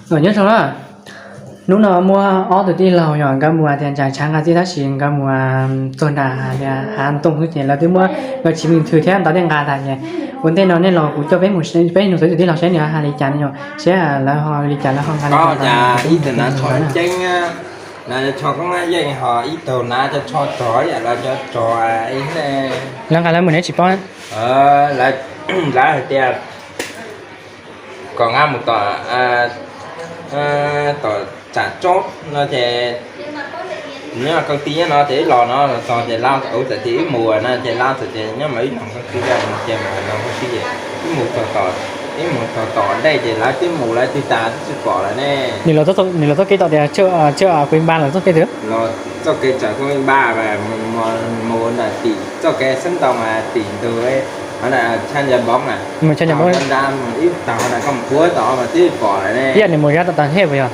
Nyob zoo na, hnub no muaj ob tug tij laug yog nkawd mus tias ntshav ntshav nqa txij tab sis nkawd mus txog nram tias hav ntoo xwb ces lawv twb muab nkawd tsis me thw thiab ntau dej nqa tas ces ua ntej no nej los kuv coj peb mus, peb mus xauj tus tij laug saib nws hais li cas no yom, saib lawv ho li cas lawv ho nqa li cas. Ib tug nav tsho ceeb, nav tsho koob yeej ho ib tug nav tsho rog yam lawv cov rog. Lawv nqa lawv mus neb tsis paub. Lawv hais tias kom nqa mus tom, tom tsam tsob no ces nyob koj tij nyob no ces ib los no los txog ces Lau txawm tias wb mus no ces Lau txawm tias nyob mas ib los koj tij mus ces mas los koj tij ces wb mus txog tom, wb mus txog tom ntej ces lawv twb mus lawv twb tas twb tsis pom lawm ne. Nws los txoj kev tau tias tsawg, Phu Npa los txoj kev twg? Los txoj kev tsam Phu Npa mus ntawm tim txoj kev xeeb ntoo mas tim ntug, ho ntawm Tshaj Nca Npoov na, mus Tshaj Nca Npoov nra mus ib tog na koj mus puag tom mas twb pom lawm ne. Ib yam nws mus zab tom tag thiab puas yog?